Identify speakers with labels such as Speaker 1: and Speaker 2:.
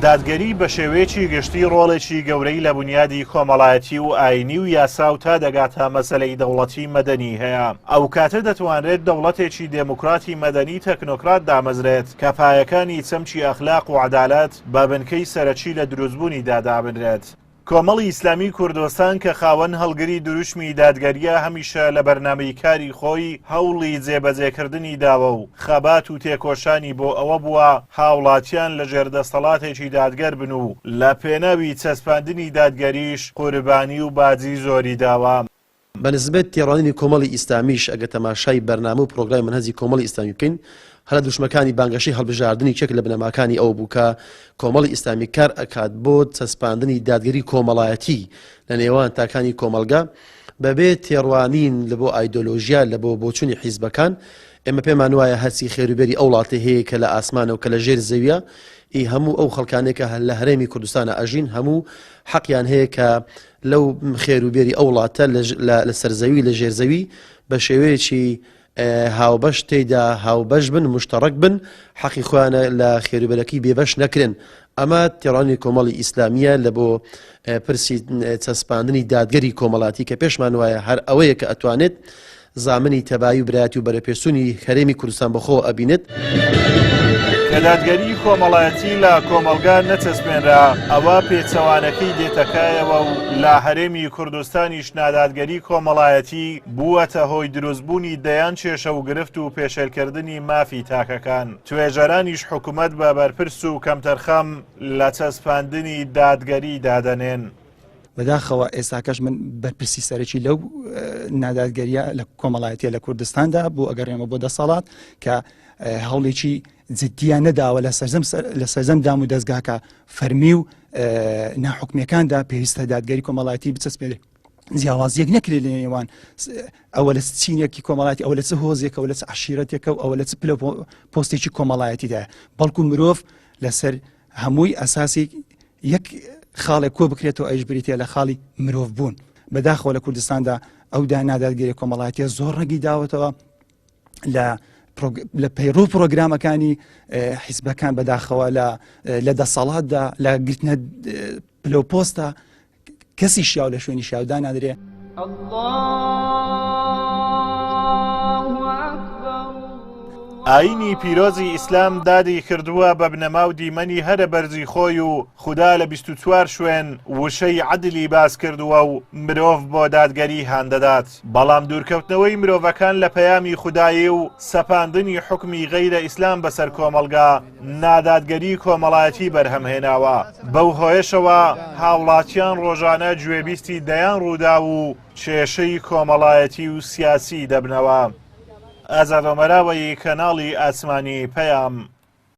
Speaker 1: دادگەری بە شێوەیەکی گشتی ڕۆڵێکی گەورەی لە بونیادی کۆمەڵایەتی و ئایینی و یاسا و تا دەگاتە مەسەلەی دەوڵەتی مەدەنی هەیە. ئەوکاتە دەتوانرێت دەوڵەتێکی دێموکراتی مەدەنی تەکنۆکرات دامەزرێت کە پایەکانی چەمکی ئەخلاق و عەدالەت بە بنکەی سەرەکی لە دروستبوونیدا دابنرێت. کۆمەڵی ئیسلامی کوردستان کە خاوەن هەڵگری دروشمی دادگەرییە هەمیشە لە بەرنامەی کاری خۆی هەوڵی جێبەجێکردنی داوە و خەبات و تێکۆشانی بۆ ئەوە بووە هاوڵاتیان لە ژێر دەستەڵاتێکی دادگەر بن و لە پێناوی چەسپاندنی دادگەریش قوربانی و باجی زۆری داوە.
Speaker 2: بە نسبەت تێڕوانینی کۆمەڵی ئیسلامیش ئەگەر تەماشای بەرنامە و پرۆگرامی مەنهەجی کۆمەڵی ئیسلامی بکەین هەر لە دروشمەکانی بانگەشەی هەڵبژاردنی یەکێک لە بنەماکانی ئەوە بوو کە کۆمەڵی ئیسلامی کار ئەکات بۆ چەسپاندنی دادگەری کۆمەڵایەتی لە نێوان تاکانی کۆمەڵگە بەبێ تێڕوانین لە بۆ ئایدۆلۆژیا لە بۆ بۆچوونی حیزبەکان ئێمە پێمان وایە هەرچی خێروبێری ئەو وڵاتەی هەیە کە لە ئاسمانە و کە لە ژێر زەویە ئی هەموو ئەو خەڵکانێک کە لە هەرێمی کوردستانە ئەژین هەموو حەقیان هەیە کە لەو خێر و بێری ئەو وڵاتە لە سەرزەوی لە ژێرزەوی بە شێوەیەکی هاوبەش تێیدا هاوبەش بن مشتەڕک بن حەقی خۆیانە لە خێروبەرەکەی بێبەش نەکرێن ئەمە تێڕانی کۆمەڵی ئیسلامیە لە بۆ پرسی چەسپاندنی دادگەری کۆمەڵاتی کە پێشمان وایە هەر ئەوەیە کە ئەتوانێت زامنی تەبایی و برایەتی و بەرەپێشچوونی هەرێمی کوردستان بەخۆوە ئەبینێت.
Speaker 1: کە دادگەریی کۆمەڵایەتی لە کۆمەڵگا نەچەسپێنرا، ئەوا پێچەوانەکەی دێتە کایەوە و لە هەرێمی کوردستانیش نادادگەری کۆمەڵایەتی بووەتە هۆی دروستبوونی دەیان کێشە و گرفت و پێشێلکردنی مافی تاکەکان. توێژەرانیش حکومەت بە بەرپرس و کەمتەرخەم لە چەسپاندنی دادگەری دادەنێن.
Speaker 3: بەداخەوە ئێستاکەش من بەرپرسی سەرەکی لەو نادادگەریە لە کۆمەڵایەتیە لە کوردستاندا بۆ ئەگەڕێمە بۆ دەسەڵات کە هەوڵێکی جددیان نەداوە لە سەرجەم لە سەرجەم دام و دەستگاکە فەرمی و ناحکومیەکاندا پێویستە دادگەری کۆمەڵایەتی بچەسپێنێ جیاوازیەک نەکرێت لە نێوان ئەوە لە چینێکی کۆمەڵاتی ئەوە لە چ هۆزێکەوە لە چ عشیرەتێکە و ئەوە لە چ پلە پۆستێکی کۆمەڵایەتیدا بەڵکو مرۆڤ لەسەر هەمووی ئەساسی یەک خاڵێک کۆ بکرێتەوە ئەویش بریتیە لە خاڵی مرۆڤ بوون. بەداخەوە لە کوردستاندا ئەو دا نادادگەری کۆمەڵایەتیە زۆر ڕەنگی داوەتەوە لە لە پەیڕو پرۆگرامەکانی حیزبەکان بەداخەوە لە لە دەسەڵاتدا لە گرتنە پلە و پۆستە کەسی شیاو لە شوێنی شیاو دانادرێ.
Speaker 1: ئایینی پیرۆزی ئیسلام دادی کردووە بە بنەما و دیمەنی هەرە بەرزی خۆی و خودا لە 24 شوێن وشەی عەدلی باس کردووە و مرۆڤ بۆ دادگەری هان دەدات. بەڵام دوورکەوتنەوەی مرۆڤەکان لە پەیامی خودایی و سەپاندنی حوکمی غەیرە ئیسلام بەسەر کۆمەڵگا، نادادگەری کۆمەڵایەتی بەرهەمهێناوە، بەو هۆیەشەوە هاوڵاتیان ڕۆژانە گوێبیستی دەیان ڕووداو و کێشەی کۆمەڵایەتی و سیاسی دەبنەوە. ئازاد ئۆمەراوەیی، کەناڵی ئاسمانی پەیام.